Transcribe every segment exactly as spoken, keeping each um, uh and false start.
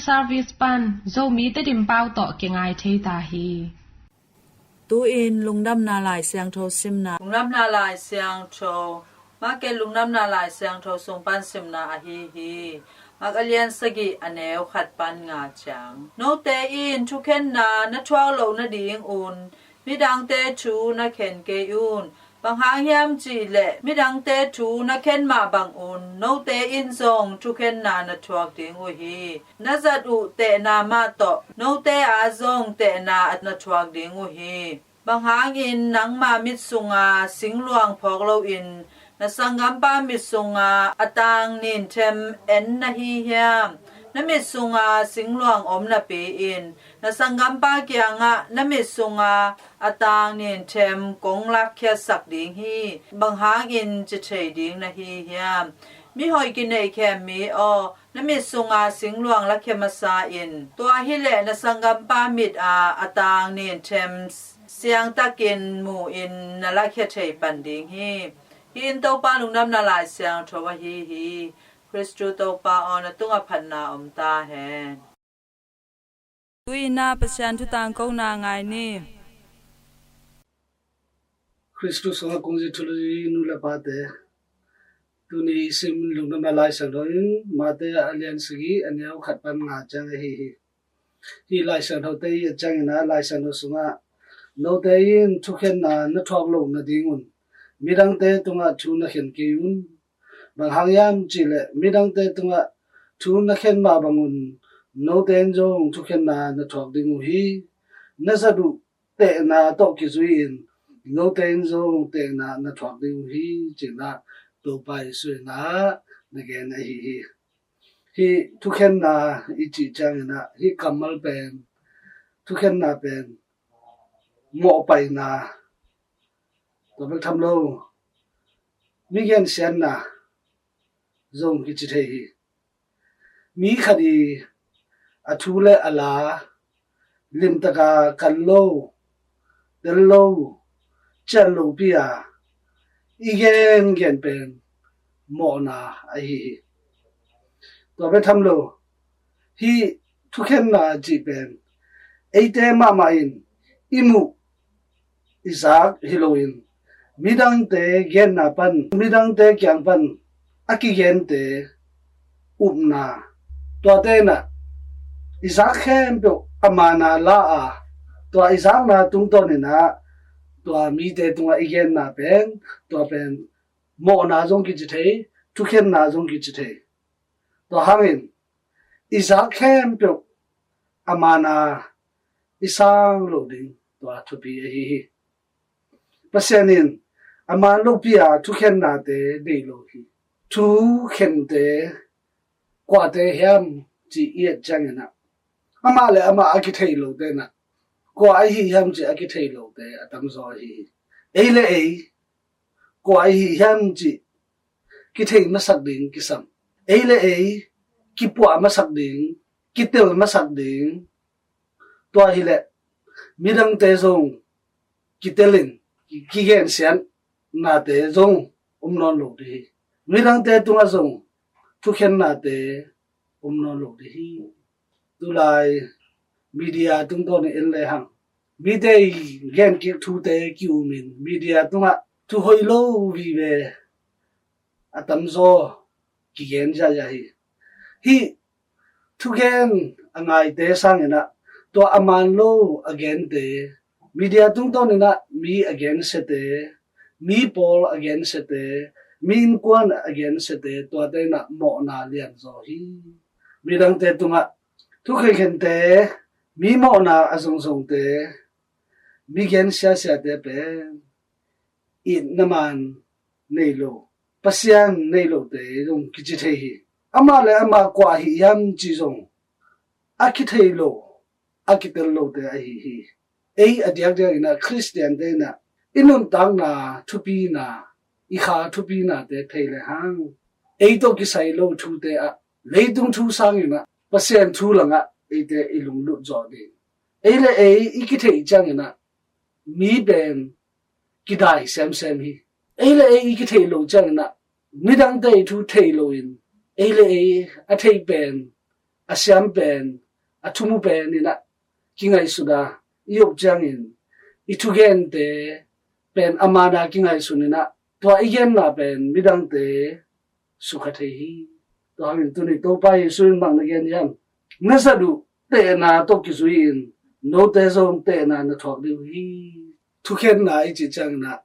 Service pan Zomi Tedim pau tawh kingai thei ta hi. Tu-in Lungdamna Lai Siangtho simna. Lungdamna Lai Siangtho, Mark Lungdamna Lai Siangtho sung pan simna ahi hi. Mark a lian sagih, a neu khat pan nga ciang. Note in thukhenna na thuak loh nadingun midangte thu na khen kei un. Bang hang hiam cih leh midangte thu na khen mah bangun note in zong thukhenna na thuak ding uh hi. Na zat uh tehna mah tawh note ah zong tehna na thuak ding uh hi. Bang hangin nangma mit sunga singluang phawk loin na sanggampa mit sunga a tang ninthem en na hi hiam? Na mit sunga singluang om napi-in na sanggampa kiangah na mit sunga a tang ninthem kong lakkhiatsak ding hi. Bang hangin ci thei ding na hi hiam? Mihoih kineihkhem mi aw, na mit sunga singluang lakhia masa in. Tua hileh na sanggampa mit a a tang ninthem siangtakin mu-in na lakhia thei pan ding hi. Hih in Topa Lungdamna Lai Siangtho ahi hi. Khristu Topa aw, na tungah phatna om ta hen. Tu-in ah Pasian thu tangkona ngai ni. Khristu sungah kong zui thulu nu le pate, tuni i sim Lungdamna Lai Siangtho in Mate a lian sagih, a neu khat pan nga ciang ahi hi. Hih Lai Siangthote i et ciangin ah Lai Siangtho sungah note in thukhenna na thuak loh nadingun midangte tungah thu na khen kei un. Bang hang hiam cih leh midangte tungah thu na khen mah bangun note in zong thukhenna na thuak ding uh hi. Na zat uh tehna tawh kizui-in note in zong tehna na thuak ding uh hi, ci-in ah Topa Jesuh in ah na gen ahi hi. Hih thukhenna i cih ciangin ah hih kammal pen, thukhenna pen mawhpaina, tua bek tham lo, mi gensiatna zong kici thei hi. Mi khat i a thu le a la limtaka kan lo, tel lo, cian lopi a i gengen pen mawhna ahi hi. Tua bek tham lo, hih thukhenna cih pen eite mahmah in i muh i zak hi loin midangte genna pan, midangte kiang pan a kigente upna, tuate in ah i zak khempeuh a mana la a, tua i zakna tungtawnin ah tua mite tungah i genna pen, tua pen mawhna zong kici thei, thukhenna zong kici thei. Tua hangin i zak khempeuh a mana i sang loh ding tua thupi ahi hi. Pasian in a man lopi a thukhennate nei lo hi. Thukhente kuate hiam cih i et ciangin ah amah le amah a kithei lote in ah kua ahi hiam cih a kithei lote a tamzaw ahi hi. Ei le ei kua ahi hiam cih kithei masak ding kisam. Ei le ei kipuah masak ding, kitel masak ding. Tua hileh midangte zong kitelin kigensiatnate zong om nawn lo ding hi. Midangte tungah zong thukhennate om nawn lo ding hi. Tulai media tungtawn in en lehang mite i genkik thute ki-umin media tungah thu hoih lo vive a tamzaw kigen ziahziah hi. Hih thugen a ngaite sangin ah tua a man lo a gente, media tungtawn in ah mi a gensiate, mi pawl a gensiate, mi innkuan a gensiate, tuate in ah mawhna lianzaw hi. Midangte tungah thukhenkhente, mi mawhna a zongzongte, mi gensiasiate pen itna man nei lo, Pasian nei lote zong kici thei hi. Amah le amah kua ahi hiam cih zong a kithei lo, a kitel lote ahi hi. Ei a diakdiak in ah Khristiante in ah i nuntakna thupina, i kha thupinate thei lehang ei tawh kisai lo thute ah, leitung thu sangin ah Pasian thu langah eite i lunglut zawh ding. Ei le ei i kitheih ciangin ah mi pen kidai semsem hi. Ei le ei i kitheih lo ciangin ah midangte i thu thei loin ei le ei a theih pen a siam pen, a thumu pen in ah kingaihsut a i op ciangin i thugente pen a man a kingaihsun in ah tua i genna pen midangte sukha thei hi. Tua hangin tuni Topa Jesu in bang na gen hiam? Na zat uh tehna tawh kizui-in note zong tehna na thuak ding uh hi. Thukhenna i cih ciangin ah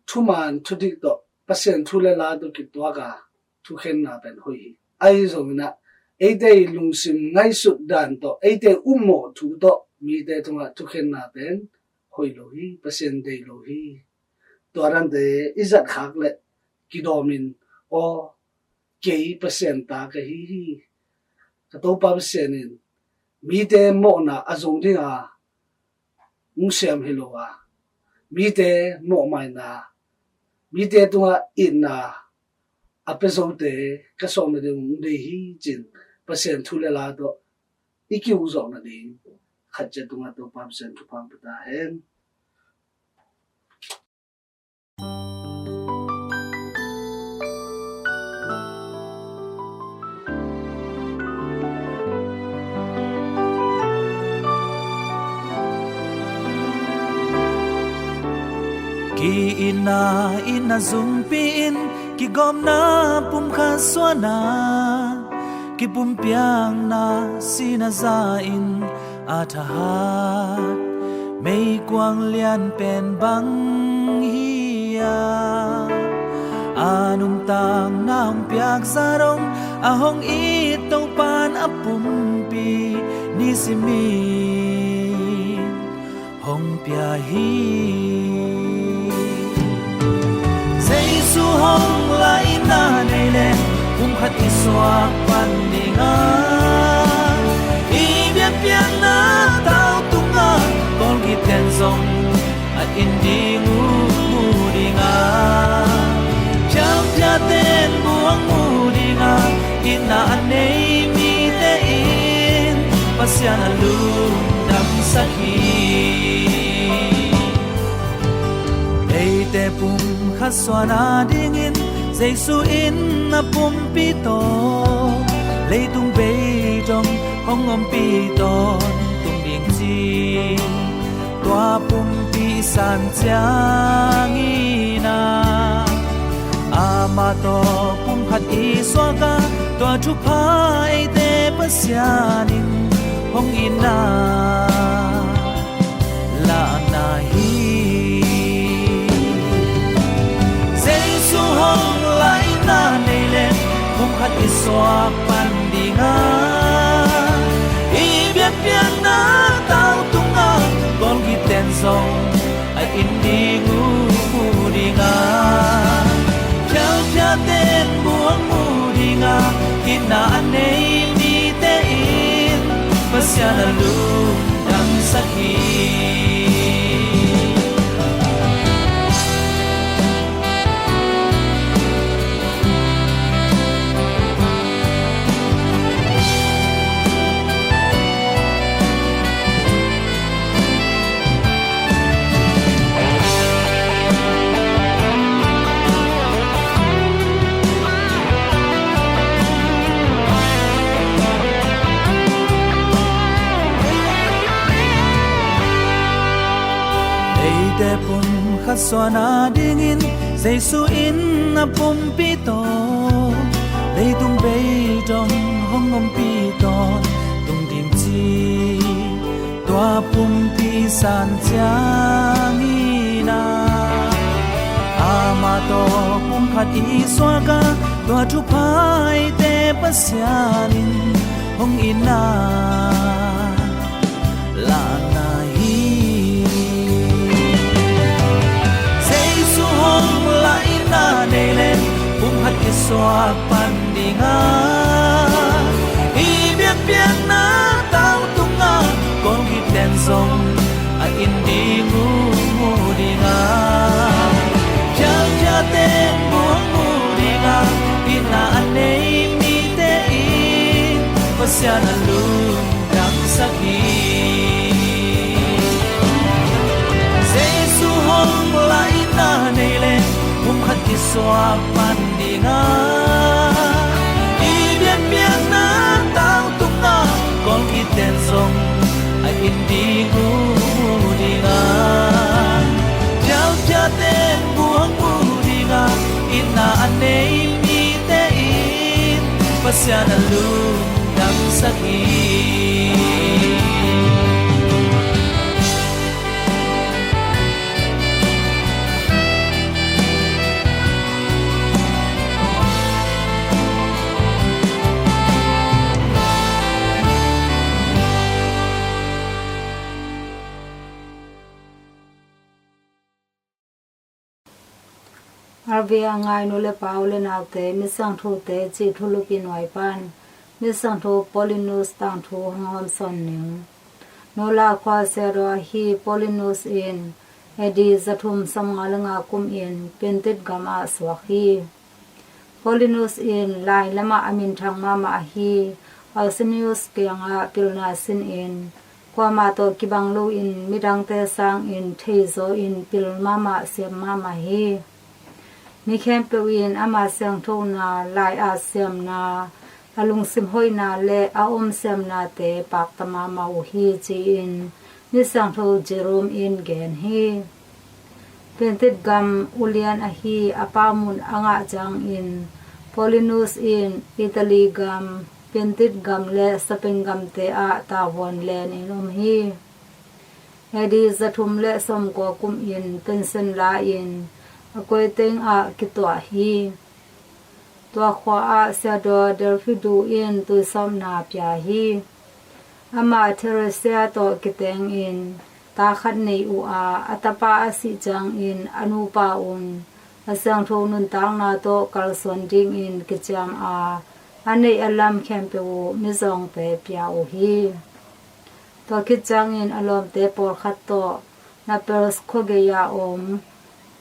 thuman thudik tawh, Pasian thu le la tawh kituak a thukhenna pen hoih hi. Ahi zongin ah eite i lungsim ngaihsut dan tawh, eite upmawh thu tawh mite tungah thukhenna pen hoih lo hi, Pasian deih lo hi. Tua dante i zat khak leh kidawmin, aw, kei Pasian ta ka hi hi. Ka Topa Pasian in mite mawhna a zong dinga hong siam hi lo a, mite mawhmaina, mite tungah itna a pia zote ka sawm nading hong deih hi, ci-in Pasian thu le la tawh i ki-ukzawh nading khat ciat tungah Topa Pasian thupha hong pia ta hen. Ki-itna in a zumpi in kigawmna pumkhat suahna, kipumpiakna sihna za in a thahat meikuang lian pen bang hi-a, a nuntakna hong piak zah dong a hong it Topa'n a pumpi nisimin hong pia hi. Jesu hong laina nei leh pumkhat i suak pan ding a, i biakpiakna tau tungah kawlgite'n zong a it ding uh mu ding a, khialthiate'n bu hong mu ding a, itna a nei mite in Pasian a lungdamsak hi. Eite pumkhat suahna dingin Jesu in a pumpi tawh leitung bei dong hong ompih tawntung ding ci, tua pumpi i san ciangin a, amah tawh pumkhat i suak a, tua thupha eite Pasian in hong itna lahna hi. Jesu hong laina nei leh pumkhat i suak pan ding a, i biakpiakna tau tungah kawlgite'n zong a it ding uh mu ding a, khialthiate'n bu hong mu ding a, itna a nei mite in Pasian a lungdamsak hi. Eite pumkhat suahna dingin Jesu in a pumpi tawh leitung bei dong hong ompih tawntung ding ci, tua pumpi i san ciangin a, amah tawh pumkhat i suak a, tua thupha eite Pasian in hong itna lahna hi. Jesu hong laina nei leh pumkhat i suak pan ding a, i biakpiakna tau tungah kawlgite'n zong a it ding uh mu ding a, khialthiate'n bu hong mu ding a, itna a nei mite in Pasian a lungdamsak hi. Jesu hong laina nei leh pumkhat i suak pan ding a, i biakpiakna tau tunga Nei mite in Pasian a lungdamsak hi. Arvia ngai nu le pa, u le naute, Misiangthote cih thulupi nuai pan Misiangtho Paulinus tangthu hong hawmsawn ning. Nola khua siadaw ahi Paulinus in A D zathum sawmnga le nga kum in Piantit gam ah suak hi. Paulinus in lai lamah a minthang mahmah ahi Augustinus kiangah pilna sinin, kuamah tawh kibang loin midangte sangin theizaw in pil mahmah, siam mahmah hi. Mi khempeuh in ama siangthona, lai-at siamna, a lungsim hoihna le a om siamnate pakta mahmah uh hi, ci-in Misiangtho Jerome in gen hi. Piantit gam ulian ahi a pa mun a ngah ciangin Paulinus in Italy gam, Piantit gam le Spain gamte ah tavuan lenin om hi. A D zathum le sawmkua kum in pension la-in a kuaiteng ah kituah hi. Tua khua ah siadaw Delphidu in tuisawpna pia hi. Amah Theresia tawh kitengin ta khat nei uh a, a tapa a sih ciangin a nupa un a siangtho nuntakna tawh kalsuan dingin kiciam a, a neih a lam khempeuh uh mizawngte pia uh hi. Tua khit ciangin a lawmte pawlkhat tawh Naples khuagei-a om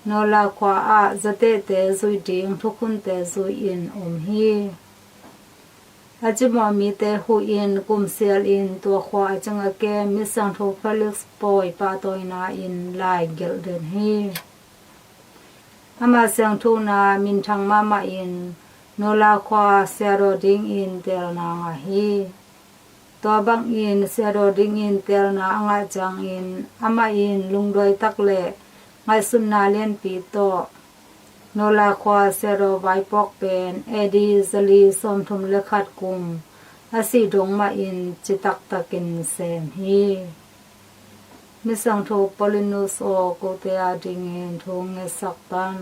Nola khua ah zatehte zuih ding thukhunte zui-in om hi. A cimawh mite huhin kumsialin tua khua a cing a kem Misiangtho Felix Pawi pahtawina in lai gelh den hi. Ama siangthona minthang mahmah in Nola khua siadaw dingin teelna ngah hi. Tua bangin siadaw dingin teelna a ngah ciangin amah in lungduai tak le ngaihsutna lianpi tawh Nola khua siadaw vaipuak pen A D zali sawmthum le khat kum a sih dong mahin citaktakin sem hi. Misiangtho Paulinus aw, kote adingin thu ngetsak tan.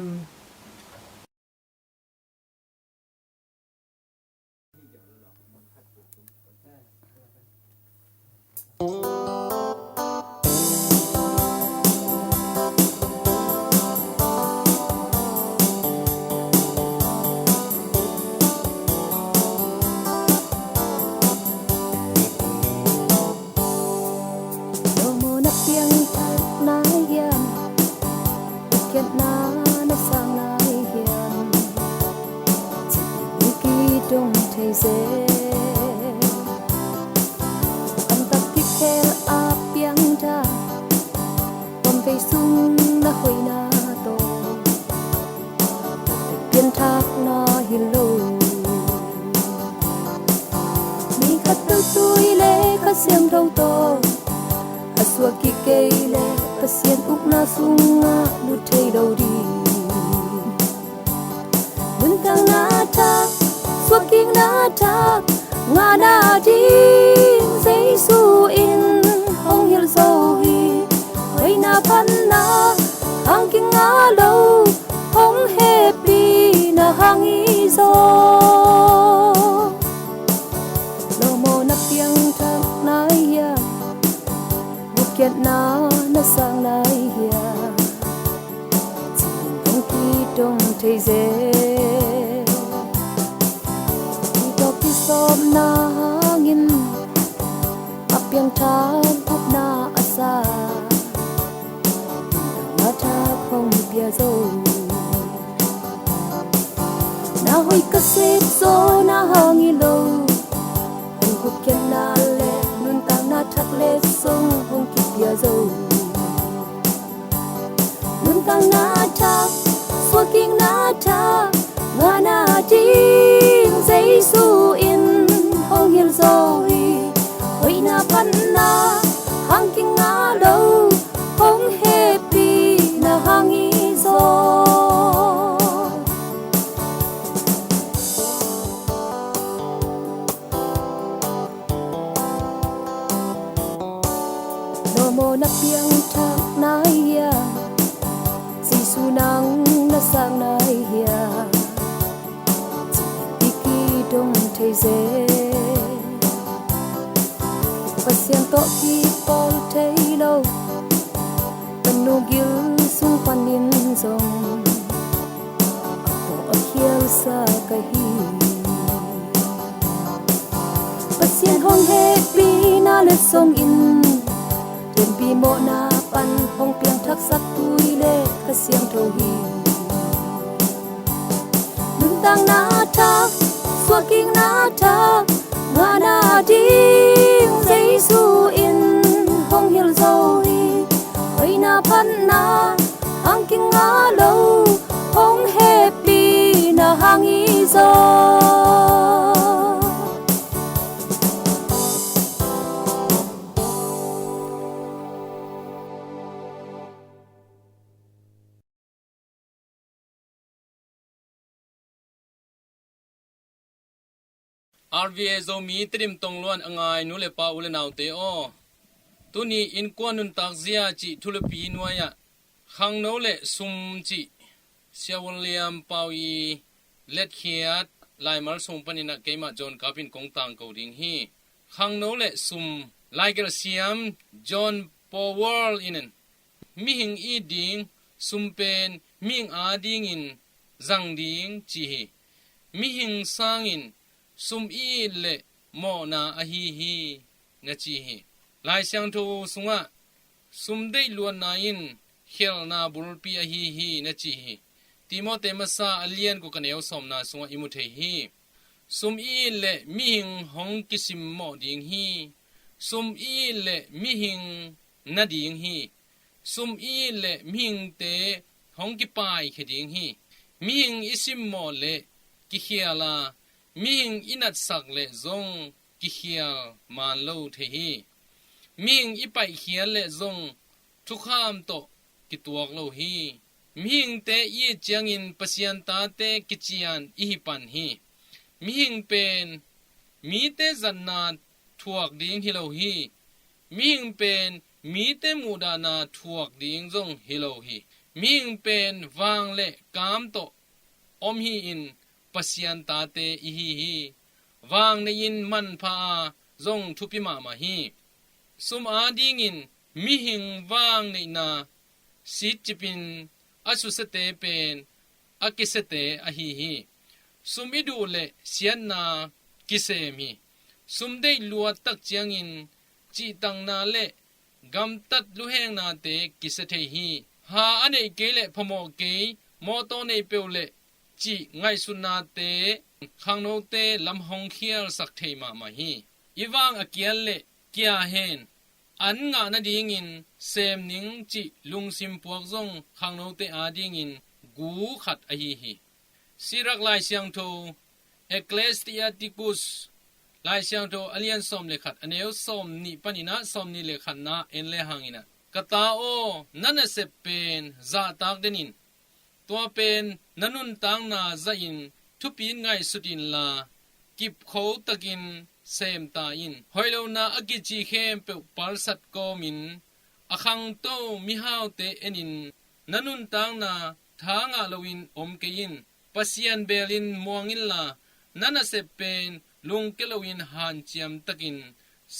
Lawmawna piangthak nai hiam? Hotkhiatna na sang nai hiam? Cih hong kidong thei zel. Kamtak kikhel a piangthak, pamvei sung na hoihna tawh pianthakna hi lo. Mi khat peuh tui le Kha Siangtho tawh a suak kik kei leh Pasian ukna sungah lut thei lo ding. Nuntakna thak, suakkikna thak ngahna ding Jesu in hong hilh zo hi. Hoihna phatna hang kingah lo, hong hehpihna hang hi zaw. Lawmawna piangthak nai hiam? Hotkhiatna na sang nai hiam? Cih hong kidong thei zel. Kitawp kisawpna hangin a piangthak gupna a sa, na thak hong pia zo. Na hoih ka sep zaw na hang hi lo. Hong hotkhiatna le nuntakna thak le sung hong kipia zo. Nuntakna thak, suakkikna thak ngahna ding Jesu in hong hilh zo hi. Hoihna phatna hang kingah lo, hong hehpihna hang hi zaw. Hia, ci-in i kidong thei zel. Pasian tawh kipawl thei lo, ka nu gil sung panin zong a paw a khialsa ka hi. Pasian hong hehpihna le song in, lianpi mawhna pan hong piangthaksak tui le Kha Siangtho hi. Nuntakna thak, suahkikna thak, ngahna ding Jesu in hong hilh zo hi. Hoihna phatna hang kingah lo, hong hehpihna hang hi zaw. R V A Zomi Tedim tongluan a ngai nu le pa, u le naute aw, tuni innkuan nuntak zia cih thulupi nuai-ah khangno le sum cih Sia William Pau i letkhiat laimal sung panin ah keimah John Kap in kong tangko ding hi. Khangno le sum. Laigelh siam John Powell in, mihing it ding, sum pen mihing adingin zang ding ci hi. Mihing sangin sum it le mawhna ahi hi, na ci hi. Lai Siangtho sungah sum deih luatna in khelhna bulpi ahi hi, na ci hi. Timote masa a lian guk a neu sawmna sungah i mu thei hi. Sum it le mihing hong kisimmawh ding hi. Sum it le mihing na ding hi. Sum it le mihingte hong kipaikhia ding hi. Mihing i simmawh le kikhial a, mihing i natsak le zong kikhial maan lo thei hi. Mihing i paihkhiat le zong thukham tawh kituak lo hi. Mihingte i it ciangin Pasian tate kician i hi pan hi. Mihing pen mite zatna thuak ding hi lo hi. Mihing pen mite muhdahna thuak ding zong hi lo hi. Mihing pen vang le kam tawh om hi-in Pasian tate i hi hi. Vang nei-in manpha a zong thupi mahmah hi. Sum adingin mihing vang neihna sitcipin a susiate pen a kisiate ahi hi. Sum i duh le siatna kisem hi. Sum deih luat tak ciangin cihtakna le gamtat luhengnate kisia thei hi. Ha a neih kei le phamawh kei, mawtaw nei peuh le cih ngaihsutnate khangnote lam hong khialsak thei mahmah hi. I vang a kial le kia hen, an ngah nadingin sem ning cih lungsim puak zong khangnote adingin gu khat ahi hi. Sirak Lai Siangtho, Ecclesiasticus, Lai Siangtho a lian sawm le khat, a neu sawm nih panin ah sawm nih le khatna en le hangin ah, ka ta aw, na nasep pen zahtak den in, tua pen na nuntakna zahin thupin ngaihsut inla, kipkho takin sem ta in. Hoih lohna a kici khempeuh palsat kawmin a khangto mihaute enin, na nuntakna tha ngah loin om kei in. Pasian belin muang inla, na nasep pen lungke loin hanciam takin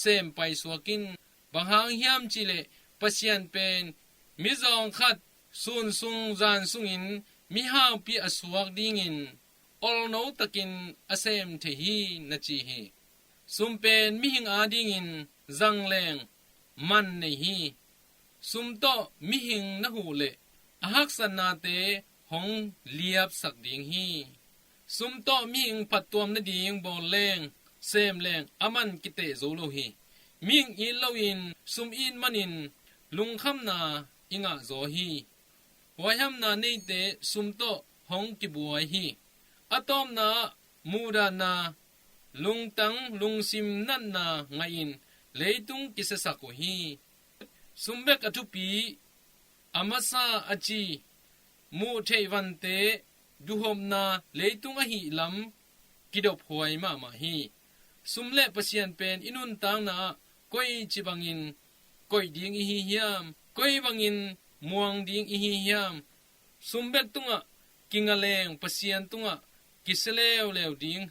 sem paisuak in. Bang hang hiam cihleh Pasian pen mizawng khat sun sung zan sungin mihaupi a suak dingin olno takin a sem thei hi, na ci hi. Sum pen mihing adingin zangleng man nei hi. Sum tawh mihing na huh leh a haksatnate hong liapsak ding hi. Sum tawh mihing phattuam nading bawl leng, sem leng a man kiteh zo lo hi. Mihing it loin sum it manin lungkhamna i ngah zaw hi. Huaihamna neite sum tawh hong kibuai hi. A tawpna ah muhdahna, lungtang lungsim natna ngaihin leitung kisiasak uh hi. Sum bek a thupi, a masa a ci, muh theih vante duhhopna leitung ahih lam kidophuai mahmah hi. Sum le Pasian pen i nuntakna ah koici bangin koih ding i hi hiam? Koi bangin muang ding i hi hiam? Sum bek tungah kingaleng Pasian tungah kisia leuleu ding,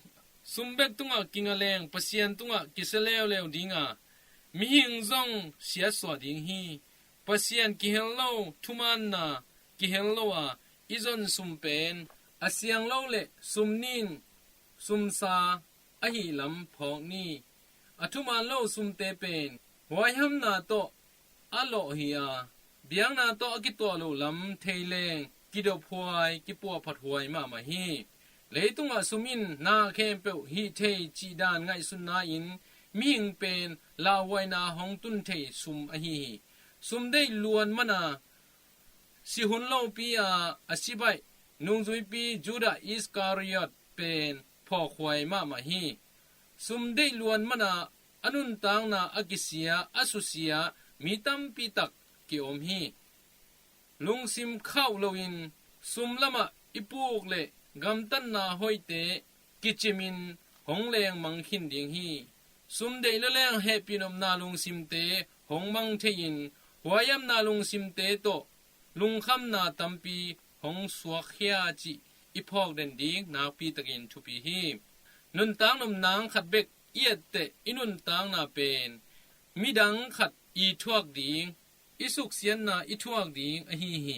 sum bek tungah kingaleng Pasian tungah kisia leuleu ding a, mihing zong siatsuah ding hi. Pasian kihel lo thumaanna kihel lo a i zon sum pen a siang lo le sum nin sumsa ahih lam phawk ni. A thumaan lo sumte pen huaihamna tawh a lawh hi a, biakna tawh a kituah loh lam thei leng kidophuai kipuahphathuai mahmah hi. Leitungah sum in na khempeuh hih thei cih dan ngaihsutna in mihing pen lauhuaina hong tun thei sum ahi hi. Sum deih luan mana si hun lopi a a si baih nungzuipi Judah Iskariot pen phawkhuai mahmah hi. Sum deih luan mana a nuntakna a kisia a susia mi tampi tak kiom hi. Lungsim khauh loin sum lamah i puk le gamtatna hoihte kicimin hong lengmang khin ding hi. Sum deih lo leng hehpih nopna lungsimte hong mang thei-in huaihamna lungsimte tawh lungkhamna tampi hong suakkhia cih i phawk den ding nakpi takin thupi hi. Nuntak nop nang khat bek i etteh i nuntakna pen midang khat i thuak ding, i suksiatna i thuak ding ahi hi.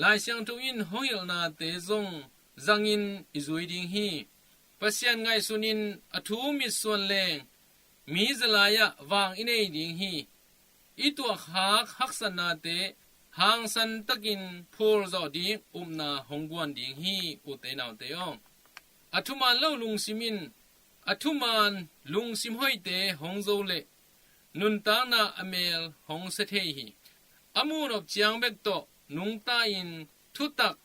Lai Siangtho in hong hilhnate zong zangin i zui ding hi. Pasian ngaihsunin a thu mitsuan leng mi zalai-ah vang i nei ding hi. I tuakhak haksatnate hangsan takin phulzawh ding upna hong guan ding hi. Ute naute aw, a thumaan lo lungsim in a thumaan lungsim hoihte hong zo leh nuntakna a mel hong sia thei hi. A muhnop ciang bek tawh nungta-in thutak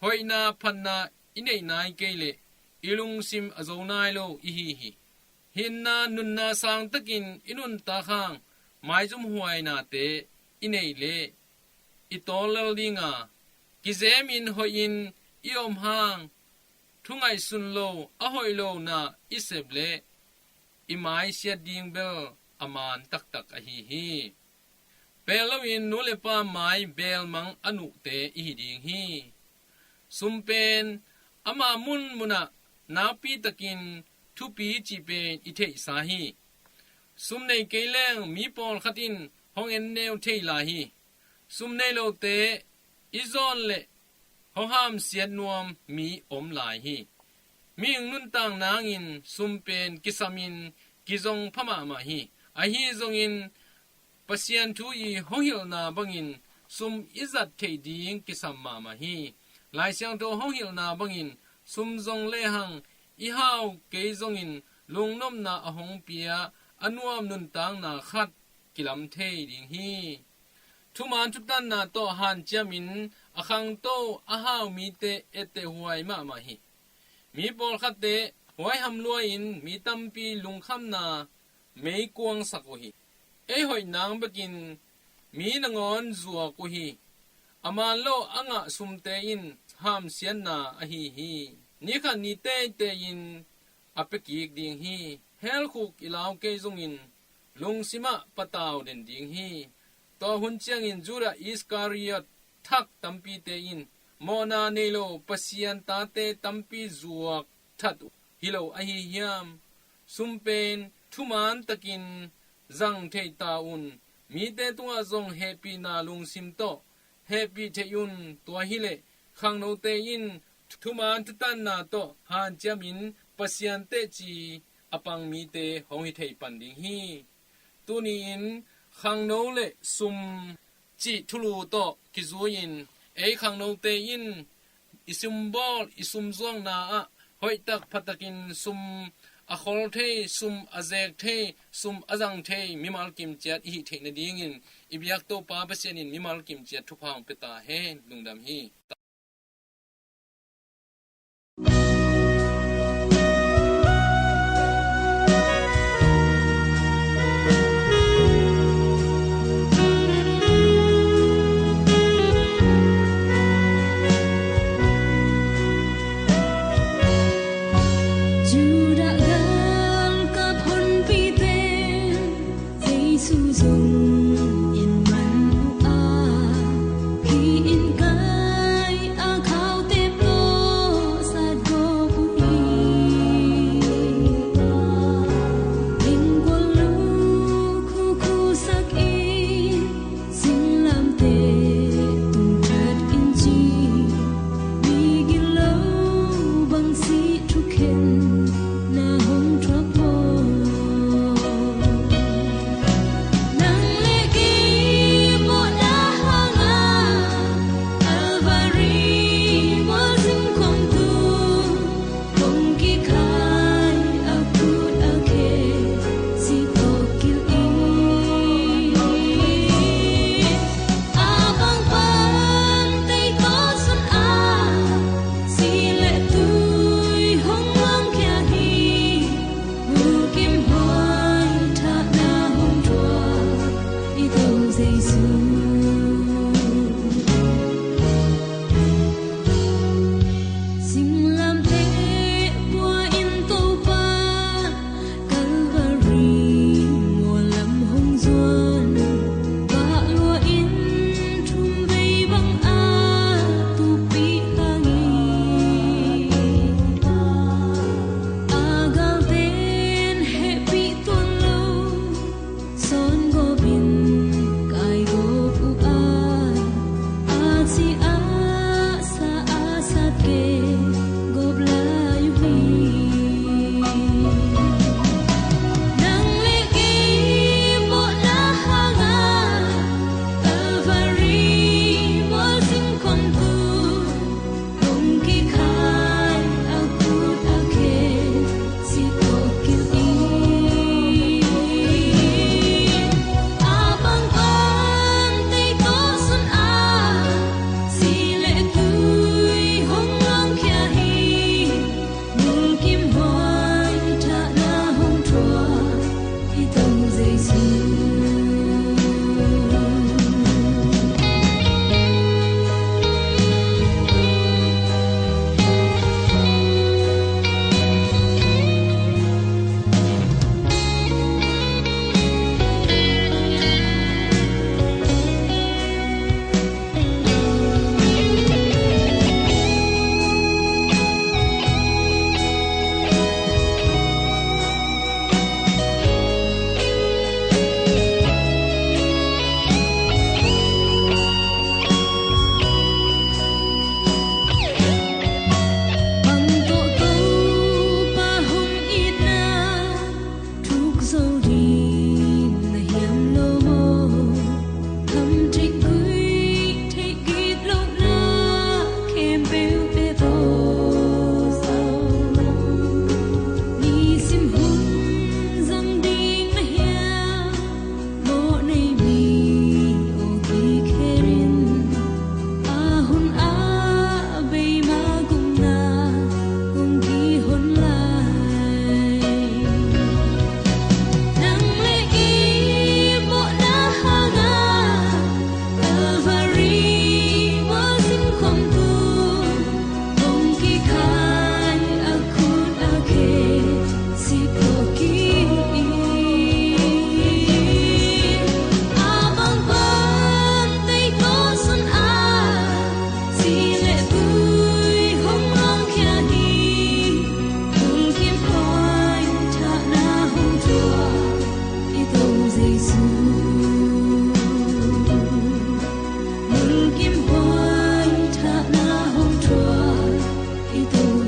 hoihna phatna i neih nai kei leh i lungsim a zo nai lo i hi hi. Hinna nunna sang takin i nuntak hang maizumhuainate i neih leh i tawl lel ding a, kizemin hoihin i om hang thu ngaihsun lo a hoih lona i sep leh i maisiat ding bel a maan taktak ahi hi. Pel loin nu le pa mai belmang a nuhte i hi ding hi. Sum pen ama munmunah nakpi takin thupi cih pen i theihsa hi. Sum nei kei leng mi pawlkhat in hong enneu thei lai hi. Sum nei lote i zawn leh hong hamsiat nuam mi om lai hi. Mihing nuntak nangin sum pen kisamin kizong pha mahmah hi. Ahi zongin Pasian thu i hong hilhna bangin sum i zat theih ding kisam mahmah hi. Lai Siangtho hong hilhna bangin sum zong lehang i hau kei zongin lungnopna a hong pia a nuam nuntakna khat kilam thei ding hi. Thumaan thutanna tawh hanciamin a khangto a hau mite ettehhuai mahmah hi. Mi pawlkhatte huaiham lua-in mi tampi lungkhamna meikuangsak uh hi. Ei hoih nang bekin mi nangawn zuak uh hi. A maan lo a ngah sumte in hamsiatna ahi hi. Ni khat ni teitei-in a pia kik ding hi. Helkhuk i lau kei zongin lungsimah patau den ding hi. Tua hun ciangin Judah Iskariot thak tampite in mawhna nei lo Pasian tate tampi zuak that uh hi lo ahi hiam? Sum pen thumaan takin zang theih ta un. Mite tungah zong hehpihna lungsim tawh hehpih theih un. Tua hileh khangnote in thumaan thutanna tawh hanciamin Pasian teci a pang mite hong hi thei pan ding hi. Tuni-in khangno le sum cih thulu tawh kizui-in ei khangnote in i sumbawl i sumzuakna ah hoihtak phatakin sum a khol thei, sum a zek thei, sum a zang thei mimal kimciat i hih theih nadingin i biak Topa Pasian in mimal kimciat thupha hong pia ta hen. Lungdam hi. Judah galkap honpite Jesu zong in man uh a, hih in kai a khaute paw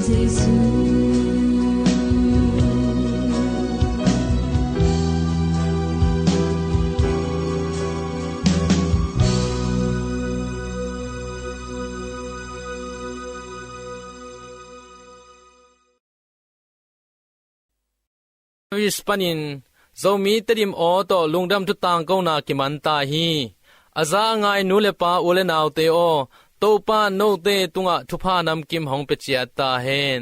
Paris panin Zomi Tedim aw tawh lungdam thu tangkona kiman ta hi. A za a ngai nu le pa, u le naute aw, Topa note tungah thupha namkim hong pia ciat ta hen.